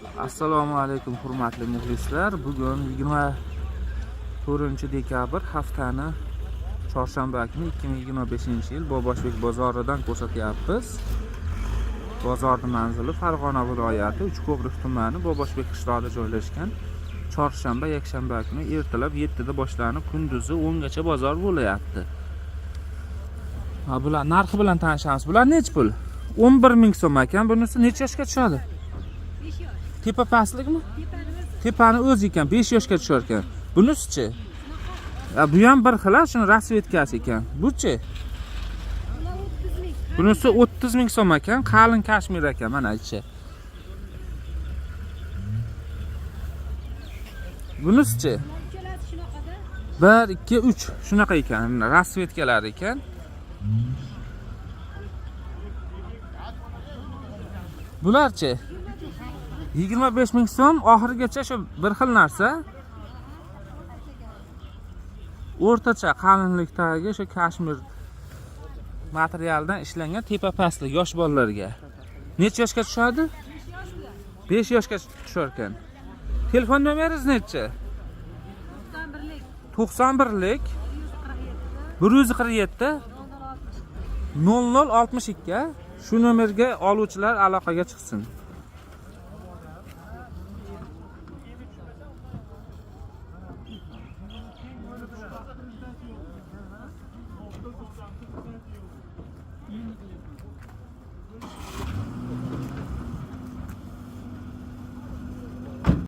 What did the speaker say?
Assalomu alaykum, hurmatli muxlislar. Bugun 24 dekabr, haftani chorshanba kuni, 2025-yil Boboshbek bozoridan ko'rsatyapmiz. Bozorni manzili Farg'ona viloyati, Uchko'prik tumani, Boboshbek qishlog'ida joylashgan. Chorshanba, yakshanba kuni ertalab 7 da boshlanib, kunduzi 10 gacha bozor bo'layapti. Ha, bular narxi bilan tanishamiz. Bular nechi pul? 11 ming so'm ekan. Bunisi necha yoshga tushadi? 5 yosh. Tepa pastlikmi? Tepani o'zi. Tepani o'zi ekan, 5 yoshga tushar ekan. Bunisichi? Ha, bu ham bir xil, shuni расцветка si ekan. Buchi? Ular 30 ming. Bunisi 30 ming so'm ekan, qalin kashmir ekan mana ichi. Bunisichi? Ular uchalasi shunaqada. 1 2 3 shunaqa ekan, расцветка lar ekan. Bularchi? 25 ming so'm, oxirigacha shu bir xil narsa. O'rtacha qalinlikdagi shu kashmir materialdan ishlangan tepa pastlik yosh bolalarga. Necha yoshga tushadi? 5 yosh ular. 5 yoshga tushar ekan. Telefon nomeringiz nechi? 91lik. 91lik 147 147 0062. 0062. Shu nomerga oluvchilar aloqaga chiqsin.